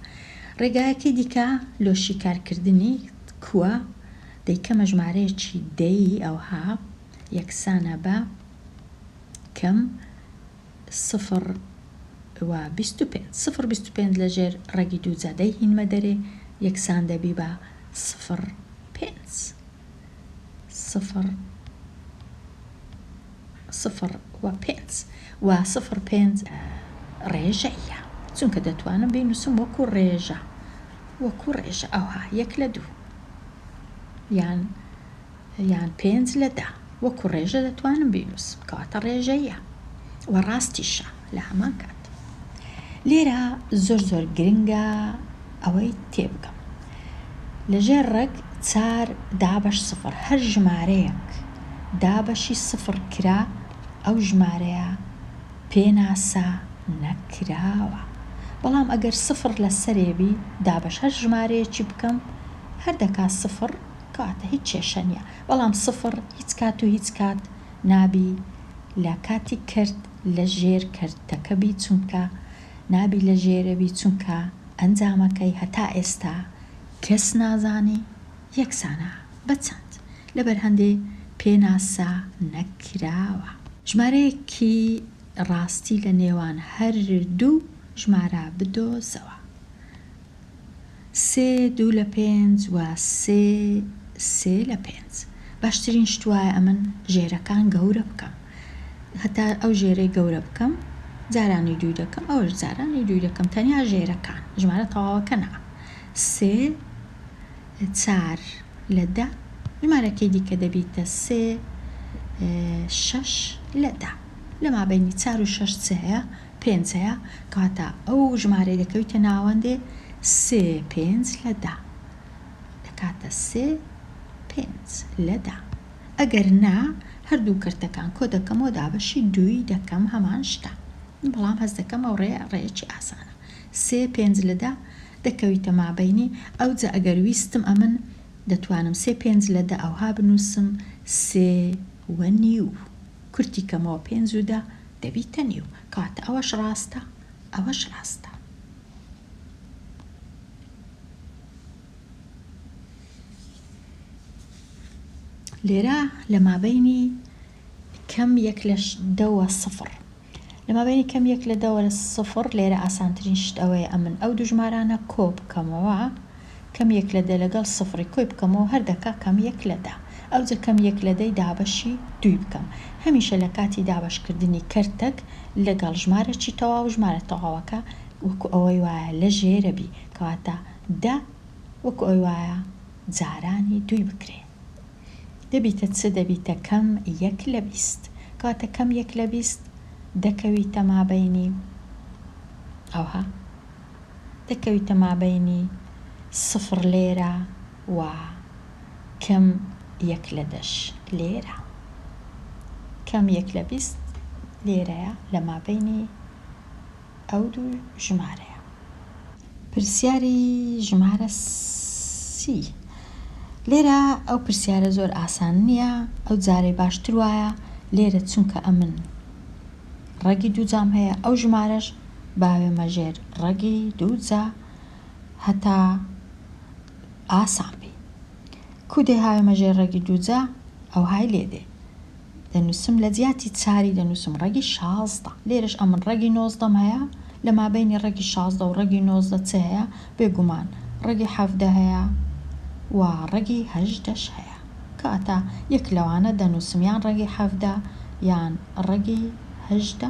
ڕێگایەکەی دیکە لۆ شیکارکردنی کووە دەیکەمە ژمارەیەکی دەیی ئەوها یەکسانە بە کەم سفر و 25 سفر 25 لە ژێر ڕەگی دووجا دەیهینمە دەرێ یەکسان دەبی بە سفر پێنج. سفر سفر و پێنج و سفر پێنج ڕێژەیە چونکە دەتوانم بینوسم وەکو ڕێژە وەکو ڕێژە ئەوها یەک لە دوو یان یان پێنج لە دە وەکو ڕێژە دەتوانم بینوسم کەواتە ڕێژەیە و ڕاستیشە لە هەمان کات لێرە زۆر زۆر گرنگە ئەوەی تێبگەم لە ژێر ڕەگ چار دابەش سفر هەر ژمارەیەک دابەشی سفر کرا ئەو ژمارەیە پێناسە نەکراوە بەڵام ئەگەر سفر لە سەرێ بی دابەش هەر ژمارەیەکی بکەم هەر دەکا سفر کەواتە هیچ کێشە نیە بەڵام سفر هیچ کات و هیچ کات نابی لە کاتی کرد. لە ژێر کەرتەکە بی چونکە نابی لە ژێرە بی چونکە ئەنجامەکەی هەتا ئێستا کەس نازانی یەکسانە بە چەند لەبەر هەندێ پێناسە نەکراوە. ژمارەیەکی ڕاستی لە نێوان هەر دوو ژمارە بدۆزەوە. سێ دوو لە پێنج و سێ سێ لە پێنج. باشترین شت وایە ئەمن ژێرەکان گەورە بکەم. هەتا ئەو ژێرەی گەورە بکەم جارانی دووی دەکەم ئەوەش جارانی دووی دەکەم تەنیا ژێرەکان ژمارە تەواوەکە نا. سێ چار لە دە ژمارەکەی دیکە دەبیتە سێ شەش لە دە. لە مابەینی چار و شەش چ هەیە؟ پێنج هەیە کەواتە ئەو ژمارەی دەکەویتە ناوەندێ سێ پێنج لە دە دەکاتە سێ پێنج لە دە ئەگەر نا هەردوو کەرتەکان کۆ دەکەمەوە دابەشی دووی دەکەم هەمان شتە بەڵام هەست دەکەم ئەو ڕێیە ڕێیەکی ئاسانە سێ پێنج لە دە دەکەویتە مابەینی ئەوجا ئەگەر ویستم ئەمن دەتوانم سێ پێنج لە دە ئەوها بنووسم سێ و نیو کورتی کەمەوە پێنج و دە دەبیتە نیو کەواتە ئەوەش ڕاستە ئەوەش ڕاستە. لێرە لە مابەینی کەم یەک لە دەوە سفڕ لە مابەینی کەم یەک لە دەوە سفڕ لێرە ئاسانترین شت ئەوەیە ئەمن ئەو دوو ژمارانە کۆ بکەمەوە کەم یەک لە دە لەگەڵ سفڕی کۆی بکەمەوە هەر دەکا کەم یەک لە دە ئەوجە کەم یەک لە دەی دابەشی دووی بکەم هەمیشە لە کاتی دابەش کردنی کەرتەک لەگەڵ ژمارەکی تەواو ژمارە تەواوەکە وەکو ئەوەی وایە لە ژێرە بی کەواتە دە وەکو ئەوەی وایە جارانی دووی بکرێ دەبیتە چ دەبیتە کەم یەک لە 20 کەواتە کەم یەک لە 20 دەکەویتە مابەینی ئەوها دەکەویتە مابەینی سفر لێرە و کەم یەک لە دەش لێرە. کەم یەک لە 20 لێرەیە لە مابەینی ئەو دوو ژمارەیە. پرسیاری ژمارە سی. لێرە ئەو پرسیارە زۆر ئاسان نییە، ئەو جارەی باشتر وایە لێرە چونکە ئەمن ڕەگی دووجام هەیە ئەو ژمارەش باوێمە ژێر ڕەگی دووجا هەتا ئاسان بی. کو دێ هاوێمە ژێر ڕەگی دووجا ئەوهای لێ دێ. دەنووسم لە جیاتی چاری دەنووسم ڕەگی 16. لێرەش ئەمن ڕەگی نۆزدەم هەیە لە مابەینی ڕەگی 16 و ڕەگی نۆزدە چ هەیە؟ بێگومان ڕەگی حەڤدە هەیە و ڕەگی هەژدەش هەیە. کەواتە یەک لەوانە دەنووسم یان ڕەگی حەڤدە یان ڕەگی هەژدە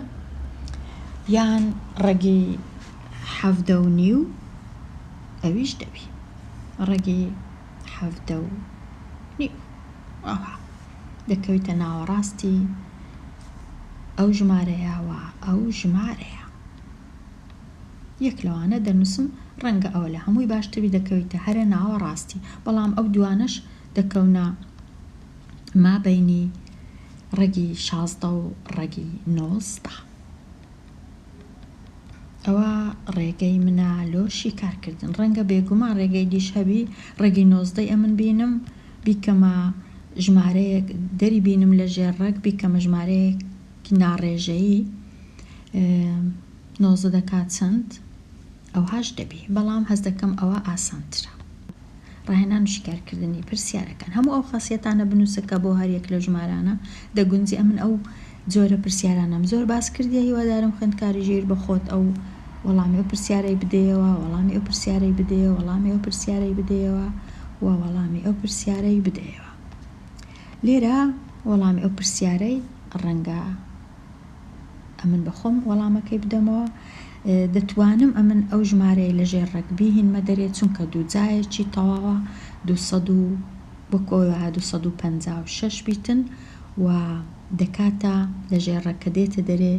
یان ڕەگی حەڤدە و نیو ئەویش دەبی ڕەگی حەڤدە و نیو ئەوها دەکەویتە ناوەڕاستی ئەو ژمارەیە و ئەو ژمارەیە یەک لەوانە دەنووسم ڕەنگە ئەوە لە هەمووی باشتر بی دەکەویتە هەرە ناوەڕاستی بەڵام ئەو دوانەش دەکەونە مابەینی ڕەگی 16 و ڕەگی 19. ئەوە ڕێگەی منە لۆ شیکارکردن. ڕەنگە بێگومان ڕێگەی دیش هەبی ڕەگی نۆزدەی ئەمن بینم بیکەمە ژمارەیەک دەری بینم لە ژێر ڕەگ بیکەمە ژمارەیەکی ناڕێژەیی 19 دەکات چەند ئەوهاش دەبی بەڵام هەست دەکەم ئەوە ئاسانترە. ڕاهێنان و شیکارکردنی پرسیارەکان هەموو ئەو خاسیەتانە بنووسە کە بۆ هەر یەک لەو ژمارانە دەگونجێ ئەمن ئەو جۆرە پرسیارانەم زۆر باس کردیە هیوادارم خوێندکاری ژیر بە خۆت ئەو وەڵامی ئەو پرسیارەی بدەیەوە وەڵامی ئەو پرسیارەی بدەیەوە وەڵامی ئەو پرسیارەی بدەیەوە و وەڵامی ئەو پرسیارەی بدەیەوە لێرە وەڵامی ئەو پرسیارەی ڕەنگە ئەمن بە خۆم وەڵامەکەی بدەمەوە دەتوانم ئەمن ئەو ژمارەی لە ژێر ڕەگ بیهینمە دەرێ چونکە دووجایەکی تەواوە دووسەد و وەکو ئەوەی وایە 256 بیتن و دەکاتە لە ژێر ڕەگ کە دێتە دەرێ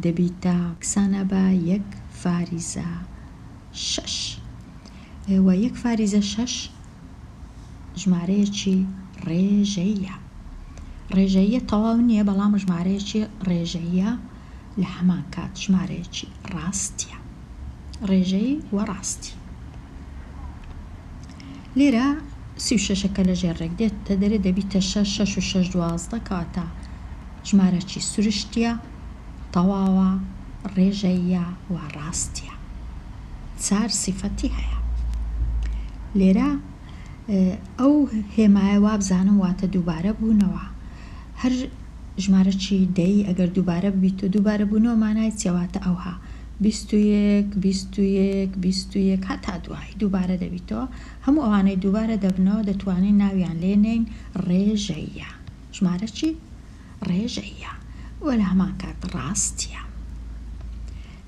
دەبیتە یەکسانە بە یەک فاریزە شەش و یەک فاریزە شەش ژمارەیەکی ڕێژەییە. ڕێژەییە تەواو نییە بەڵام ژمارەیەکی ڕێژەییە لە هەمان کات ژمارەیەکی ڕاستیە. ڕێژەیی و ڕاستی. لێرە سی و شەشەکە لە ژێر ڕێک دێتە دەرێ دەبیتە شەش، شەش و شەش دوازدە کەواتە ژمارەکی سروشتیە. تەواوە، ڕێژەییە و ڕاستیە. چار سیفەتی هەیە. لێرە ئەو هێمایە وابزانم واتە دووبارە بوونەوە. هەر ژمارەکی دەی ئەگەر دووبارە ببیتەوە دووبارە بوونەوە مانای چیە واتە ئەوها 21 21 21 هەتا دوایی دووبارە دەبیتەوە هەموو ئەوانەی دووبارە دەبنەوە دەتوانین ناویان لێ نێین ڕێژەییە ژمارەکی ڕێژەییە و لە هەمان کات ڕاستیە.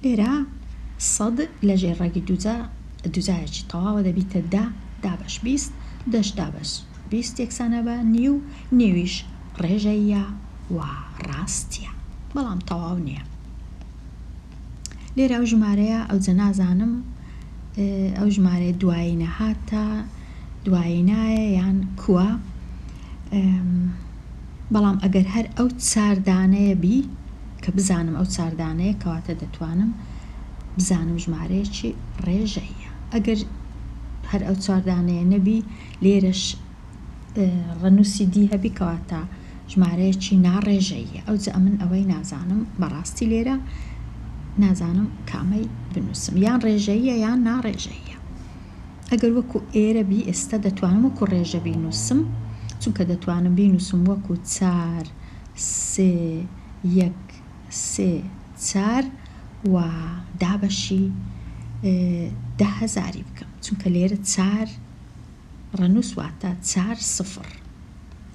لێرە سەد لە ژێر ڕەگی دووجا دووجایەکی تەواوە دەبیتە دە دابەش 20 دەش دابەش 20 یەکسانە بە نیو نیویش ڕێژەییە و ڕاستیە بەڵام تەواو نییە. لێرە ئەو ژمارەیە ئەوجە نازانم ئەو ژمارەیە دوایی نەهاتە دوایی نایە یان کووە بەڵام ئەگەر هەر ئەو چاردانەیە بی کە بزانم ئەو چاردانەیە کەواتە دەتوانم بزانم ژمارەیەکی ڕێژەیە ئەگەر هەر ئەو چاردانەیە نەبی لێرەش ڕەنووسی دی هەبی کەواتە ژمارەیەکی ناڕێژەییە ئەوجە ئەمن ئەوەی نازانم بەڕاستی لێرە نازانم کامەی بنووسم یان ڕێژەییە یان ناڕێژەییە ئەگەر وەکو ئێرە بی ئێستا دەتوانم وەکو ڕێژە بینووسم چونکە دەتوانم بینووسم وەکو چار سێ یەک سێ چار و دابەشی دە هەزاری بکەم چونکە لێرە چار ڕەنووس واتە چار سفر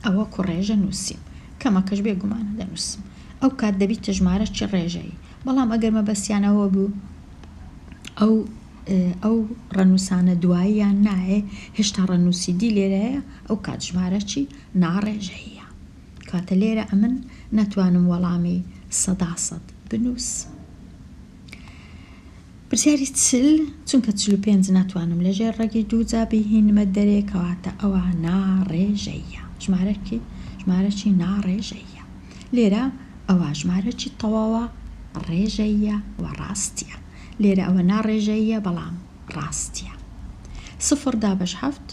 ئەوە کو ڕێژە نووسیم کەمەکەش بێگومانە دەنووسم ئەو کات دەبیتە ژمارەکی ڕێژەیی بەڵام ئەگەر مەبەستیان ئەوە بوو ئەو ئەو ڕەنووسانە دواییان نایێ هێشتا ڕەنووسی دی لێرەیە ئەو کات ژمارەکی ناڕێژەییە کاتە لێرە ئەمن ناتوانم وەڵامی سەدا سەد بنووسم. پرسیاری 40، چونکە 45 ناتوانم لە ژێر ڕەگی دووجا بیهینمە دەرێ کەواتە ئەوە ناڕێژەییە ژمارەکی ژمارەکی ناڕێژەییە لێرە ئەوە ژمارەکی تەواوە ڕێژەییە و ڕاستیە لێرە ئەوە ناڕێژەییە بەڵام ڕاستیە سفر دابەش هەفت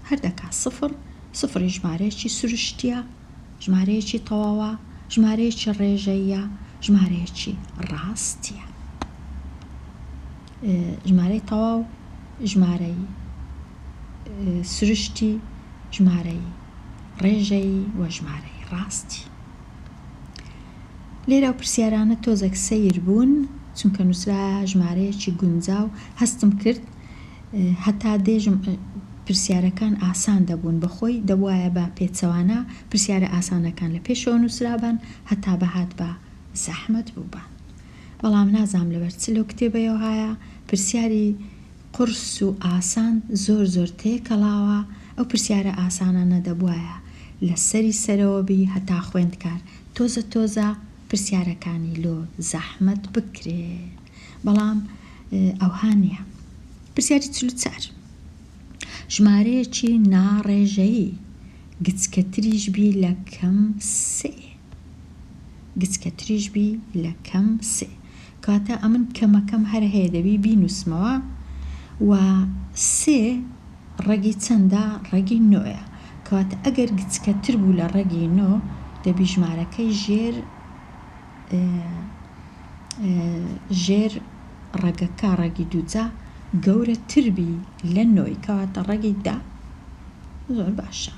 هەر دەکا سفر سفری ژمارەیەکی سروشتیە ژمارەیەکی تەواوە ژمارەیەکی ڕێژەییە ژمارەیەکی ڕاستیە ژمارەی تەواو ژمارەی سروشتی ژمارەی ڕێژەیی و ژمارەی ڕاستی لێرە ئەو پرسیارانە تۆزێک سەیر بوون چونکە نووسرایە ژمارەیەکی گونجاو هەستم کرد هەتا دێژم پرسیارەکان ئاسان دەبوون بەخۆی دەبوایە بە پێچەوانە پرسیارە ئاسانەکان لە پێشەوە نووسرابان هەتا بەهات بە زەحمەت بووبان بەڵام نازانم لەبەر چ لەو کتێبەیەوهایە پرسیاری قورس و ئاسان زۆر زۆر تێکەڵاوە ئەو پرسیارە ئاسانانە دەبوایە لە سەری سەرەوە بی هەتا خوێندکار تۆزە تۆزە پرسیارەکانی لۆ زەحمەت بکرێ بەڵام ئەوها نیە. پرسیاری 44 ژمارەیەکی ناڕێژەیی گچکەتریش بی لە کەم سێ گچکەتریش بی لە کەم سێ کەواتە ئەمن کەمەکەم هەر هەیە دەبی بینوسمەوە و سێ ڕەگی چەندە ڕەگی نۆیە کەواتە ئەگەر گچکەتر بوو لە ڕەگی نۆ دەبی ژمارەکەی ژێر ژێر ڕەگەکە ڕەگی دووجا گەورەتر بی لە نۆی کەواتە ڕەگی دە زۆر باشە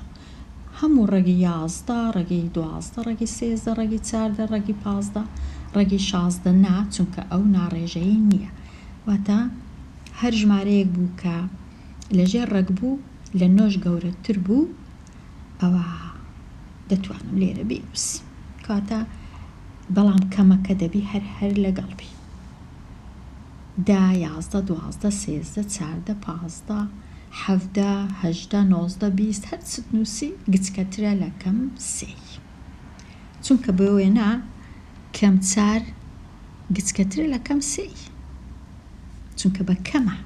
هەموو ڕەگی 11 ڕەگی 12 ڕەگی سێزدە ڕەگی چاردە ڕەگی پازدە ڕەگی شازدە نا چونکە ئەو ناڕێژەیی نییە واتە هەر ژمارەیەک بوو کە لەژێر ڕەگ بوو لە نۆش گەورەتر بوو ئەوە دەتوانم لێرە بینووسم کەواتە بەڵام کەمەکە دەبی هەر هەر لەگەڵ بی دە 11 12 سێزدە چاردە پازدە حەڤدە هەژدە نۆزدە 20 هەر چت نووسی گچکەترە لە کەم سێی چونکە بۆ وێنە کەم چار گچکەترە لە کەم سێی چونکە بە کەمە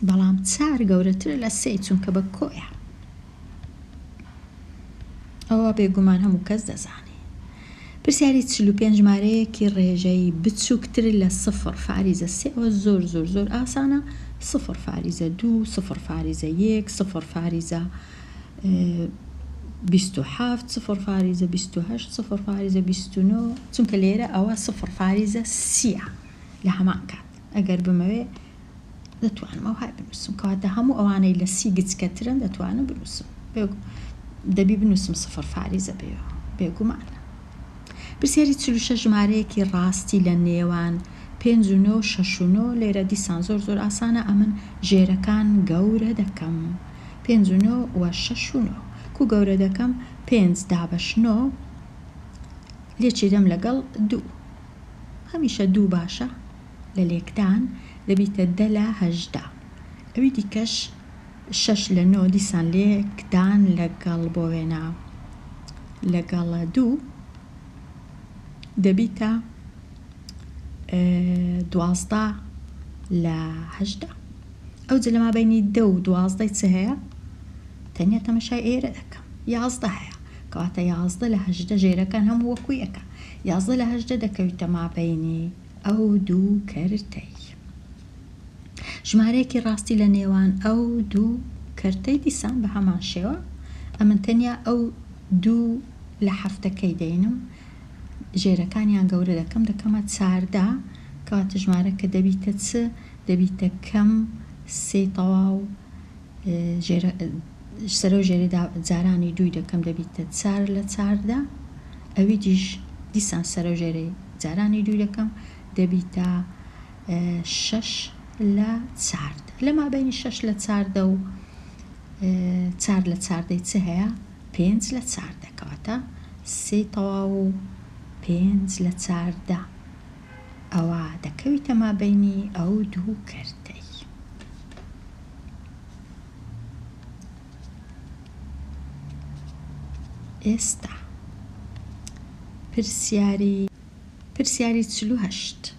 بەڵام چار گەورەترە لە سێی چونکە بە کۆیە ئەوە بێگومان هەموو کەس دەزانێ. پرسیاری 45 ژمارەیەکی ڕێژەیی بچووکتر لە سفر فاریزە سێ ئەوە زۆر زۆر زۆر ئاسانە سفر فاریزە دوو سفر فاریزە یەک سفر فاریزە. 27 سفر فاریزە 28 سفر فاریزە 29 چونکە لێرە ئەوە سفر فاریزە سیە لە هەمان کات ئەگەر بمەوێ دەتوانم ئەوهای بنووسم کەواتە هەموو ئەوانەی لە سی گچکەترن دەتوانم بنووسم دەبی بنووسم سفر فاریزە بێ بێگومان. پرسیاری 46 ژمارەیەکی ڕاستی لە نێوان پێنج و نۆ و شەش و نۆ لێرە دیسان زۆر زۆر ئاسانە ئەمن ژێرەکان گەورە دەکەم پێنج و نۆ و شەش و نۆ کو گەورە دەکەم پێنج دابەش نۆ لێکی دەم لەگەڵ دوو هەمیشە دوو باشە لە لێکدان دەبیتە دە لە 18 ئەوی دیکەش شەش لە نۆ دیسان لێکدان لەگەڵ بۆ وێنە لەگەڵ دوو دەبیتە 12 لە 18 ئەوجە لە مابەینی دە و دوازدەی چ هەیە؟ تەنیا تەمەشای ئێرە دەکەم 11 هەیە کەواتە 11 لە 18 ژێرەکان هەموو وەکو یەکە 11 لە 18 دەکەویتە مابەینی ئەو دوو کەرتەی ژمارەیەکی ڕاستی لە نێوان ئەو دوو کەرتەی دیسان بە هەمان شێوە ئەمن تەنیا ئەو دوو لە حەفتەکەی دەینم ژێرەکانیان گەورە دەکەم دەکەمە چاردە کەواتە ژمارەکە دەبیتە چ دەبیتە کەم سێ تەواو ژێرە سەرەو ژێری جارانی دووی دەکەم دەبیتە چار لە چاردە ئەوی دیش دیسان سەرەو ژێرەی جارانی دووی دەکەم دەبیتە شەش لە چاردە لە مابینی شەش لە چاردە و چار لە چاردەی چ هەیە پێنج لە چاردە کەواتە سێ تەواو و پێنج لە چاردە ئەوە دەکەویتە مابینی ئەو دوو کەرتەی. ئێستا پرسیاری پرسیاری 48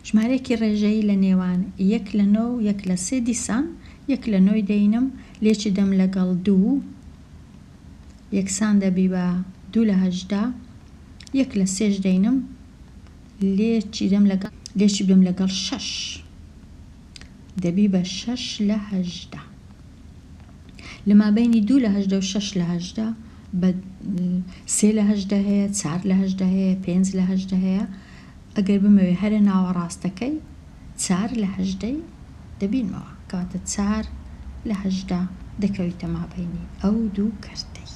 ژمارەیەکی ڕێژەیی لە نێوان یەک لە نۆ و یەک لە سێ دیسان یەک لە نۆی دەینم لێکی دەم لەگەڵ دوو یەکسان دەبی بە دوو لە 18 یەک لە سێش دەینم لێکی دەم لەگەڵ لێکی بدەم لەگەڵ شەش دەبی بە شەش لە 18 لە مابەینی دوو لە 18 و شەش لە 18 بە سێ لە 18 هەیە چار لە 18 هەیە پێنج لە 18 هەیە ئەگەر بمەوێ هەرە ناوەڕاستەکەی چار لە هەژدەی دەبینمەوە کەواتە چار لە 18 دەکەویتە مابەینی ئەو دوو کەرتەی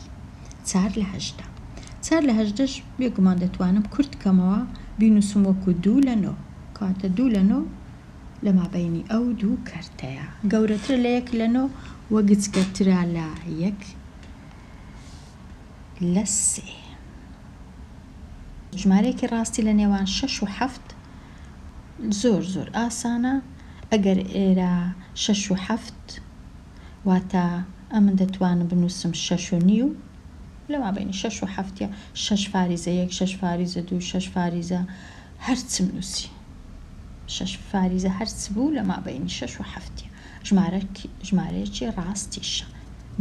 چار لە 18 چار لە هەژدەش بێگومان دەتوانم کورت کەمەوە بینوسم وەکو دوو لە نۆ کەواتە دوو لە نۆ لە مابەینی ئەو دوو کەرتەیە گەورەترە لە یەک لە نۆ وە گچکەترە لە یەک لە سێ. ژمارەیەکی ڕاستی لە نێوان شەش و حەفت زۆر زۆر ئاسانە ئەگەر ئێرە شەش و حەفت واتە ئەمن دەتوانم بنووسم شەش و نیو لە مابینی شەش و حەفتە شەش فاریزە یەک شەش فاریزە دوو شەش فاریزە هەرچم نووسی شەش فاریزە هەرچ بوو لە مابینی شەش و حەفتە ژمارەیەکی ڕاستیشە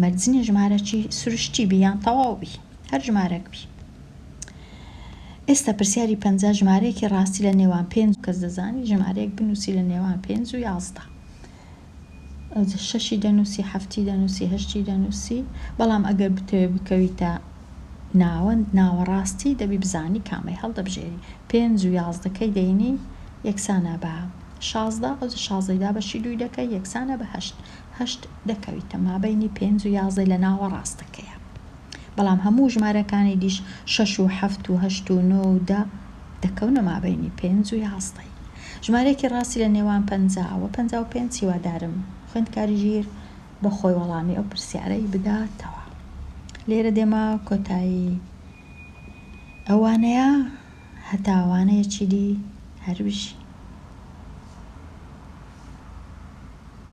مەرج نییە ژمارەکی سروشتی بی یان تەواو بی هەر ژمارەک بی ئێستا پرسیاری 50 ژمارەیەکی ڕاستی لە نێوان پێنج کەس دەزانی ژمارەیەک بنووسی لە نێوان پێنج و 11 شەشی دەنووسی حەفتی دەنووسی هەشتی دەنووسی بەڵام ئەگەر بتەوێ بکەویتە ناوەند ناوەڕاستی دەبی بزانی کامەی هەڵدەبژێری پێنج و یازدەکەی دەینی یەکسانە بە 16 ئەو شازدەی دابەشی دووی دەکەی یەکسانە بە هەشت هەشت دەکەویتە مابەینی پێنج و یازدەی لە ناوەڕاستەکەیە بەڵام هەموو ژمارەکانی دیش شەش و حەفت و هەشت و نۆ و دە دەکەونە مابەینی پێنج و یازدەی ژمارەیەکی ڕاستی لە نێوان 50 و 55 هیوادارم خوێندکاری ژیر بە خۆی وەڵامی ئەو پرسیارەی بداتەوە لێرە دێمە کۆتایی ئەوانەیە هەتا وانەیەکی دی هەر بژی.